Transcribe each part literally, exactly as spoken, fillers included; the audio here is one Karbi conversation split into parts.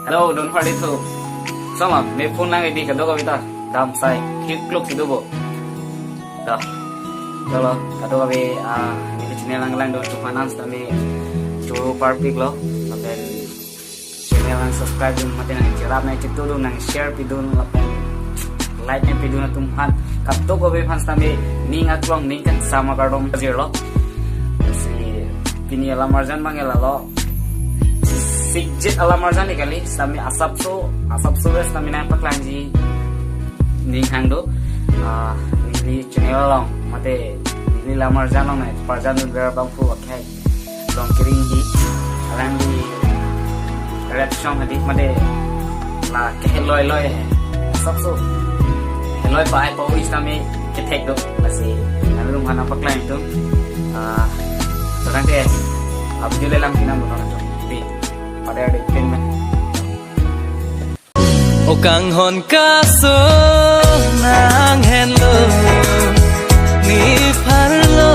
Hello, don pharli thu. Sama, me phone lang edi kadokave ta. Dam sai, klik kluk situ bo. Dah. Chalo, kadokave, ah, neli channel lang lang don tu finance tame choro parpik lo. Lapen channel nang subscribe dun mate nang cherap nang chitu dun nang share pidun lapen like nang pidun atum aphan kadokave aphan sitame ning aklong ning kangsam akardom pajirlo. Si pini alam arjan bang lalo. Sikjit alam arjan ni kali sitame asapso asapso res sitame nangpaklangji ning hang do. Ah, neli channel along mate neli alam arjan along nangparjan dun ber bangphu akhai Longkering hi alangli rap song hadi mate la keheloi loi asapso heloi pa ai pa ui sitame kethek do. Lasi nangrum hana paklang tu. Ah, torang te abjule lang pinang boton tu. Di pada ada pin man. O kanghon kaso nanghenlo, ne pharlo.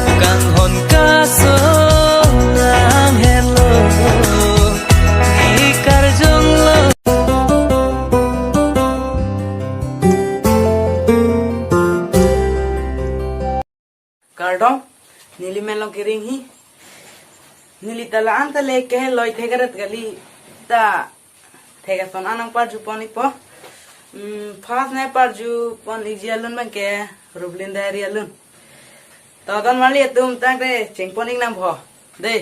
O kanghon kaso nanghenlo, ne karjonglo. Kardom, neli men Longkering hi. Neli ta la-an ta le keheloi thek aret kali ta thek ason an nangparju pon ikpo. Hmm, first nangparju pon ikji alun bang ke Rublin Diary alun. To don marli atum tangte cheng pon ik nang pho. Dei.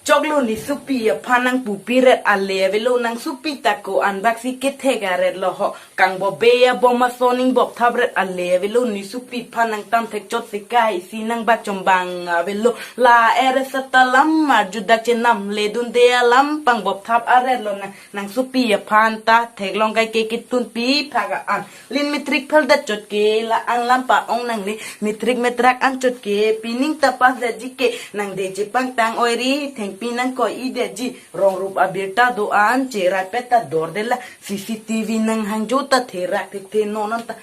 Choklo ne supi aphan nangpupi ret ale avelo, nang supi ta ko-an bak si kethek aret lo ho. Kangbo be abom ason ning bok thap ret ale avelo, ne supi aphan nangtam thek chot si kai si nang bak chombang avelo. La ere sata lam arju dak chenam le dunde alam pang bok thap aret lo nang. Nang supi aphan ta theklong kai ke kitunpi phak an. Lin matric pheldet chot ke la-an lam pa-ong nangne. Matric metrak an chot ke pining ta pass detji ke nang de chepangtang oiri thengpi nangkoi-i detji. Rong rup abirta do-an cherap pet ta dorde la. C C T V nanghangjo ta therak thekthe non an ta.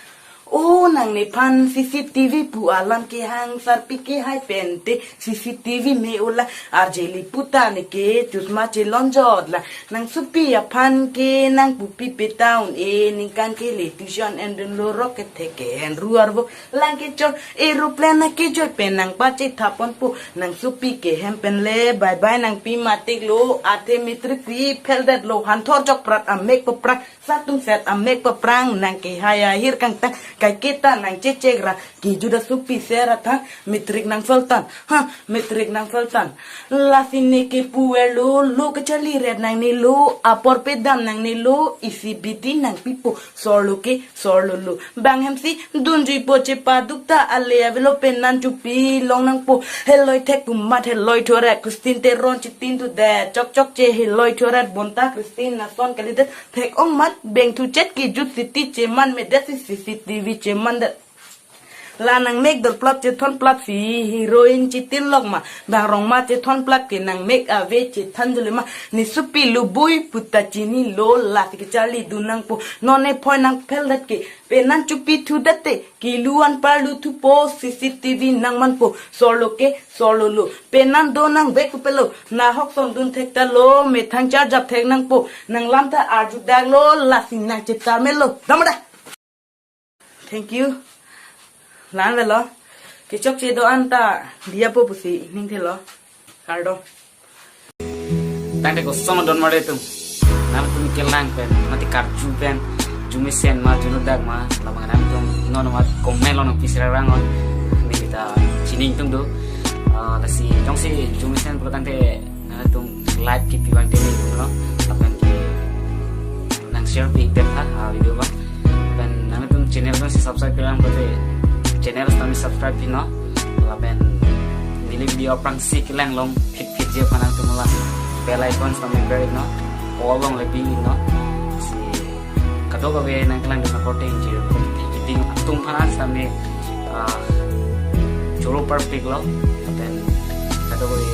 O nangnephan C C T V pu alam kehang sarpi kehai pen te C C T V me-o la arjeli puta ne ke chusma chelonjot la. Nang supi aphan ke nangpupi peta un-e ningkan ke le tuition endun lo rok kethek kehenru arvo lang kechor aeroplane na kejoi pen nangpachethap ponpo. Nang supi kehem pen le bye bye nangpi matik lo, athe matric pi pheldet lo, hanthor jok prat amek paprak. Satung set amek paprang nang kehai ahir kangtang kai kita nang chechek ra kejut asupi sera tha matric nang sultan ha matric nang sultan. Lasi ne ke puer lo lo kecharli ret nangne lo apor pedam nangne lo isi biti nangpipo sorlo ke sorlo lo bang hem si dunjui po chepaduk ta ale avelo penan chupi long nangpo heloi thek pumat heloi thoret Christine Teron chitin tu det chok chok che heloi thoret bonta Christine nason kalidet thek ong mat beng thu chet kejut siti cheman medet si C C T V cheman det. La nang mek dor plot chethon plot si heroine chitin lok ma bang rong ma chethon plot ke nang mek ave chethan jule ma ne supi lubui puta chini lo lasi kecharli dun nangpo non ne phoi nang pheldet ke penan chupi thu det te kilu an parlu thupo C C T V nang manpo sorlo ke sorlo lo penan do nang vek pelo na hok son dun thek ta lo methang charjap thek nangpo nang lam ta arju dak lo lasi nang chetar melo damda. Thank you. Lan velo. Kechok che do-an ta diya po pusi ning thelo. Kardom. Tangte kosong don mare tum. Nangtum kelang pen, mati karju pen, jumisen ma, junudak ma, labang nangtum non ma comment lo nang pisra rang on. Neli ta chining tum do. Ah, lasi jongsi jumisen pro tangte nangtum like kipi bang tini lo. Lapen ke nang share pi det ha, ah, video bang. Pen nangtum channel bang si subscribe kelang pute channel kami subscribe pino. Lapen neli video aphrang si kelang long phit phit je aphan nangtum la bell icon kami ber no. All long le bi no. Si kadokave nangkelang dun aporte injir kiting atum aphan kami, ah, choro parpik lo. Lapen kadokave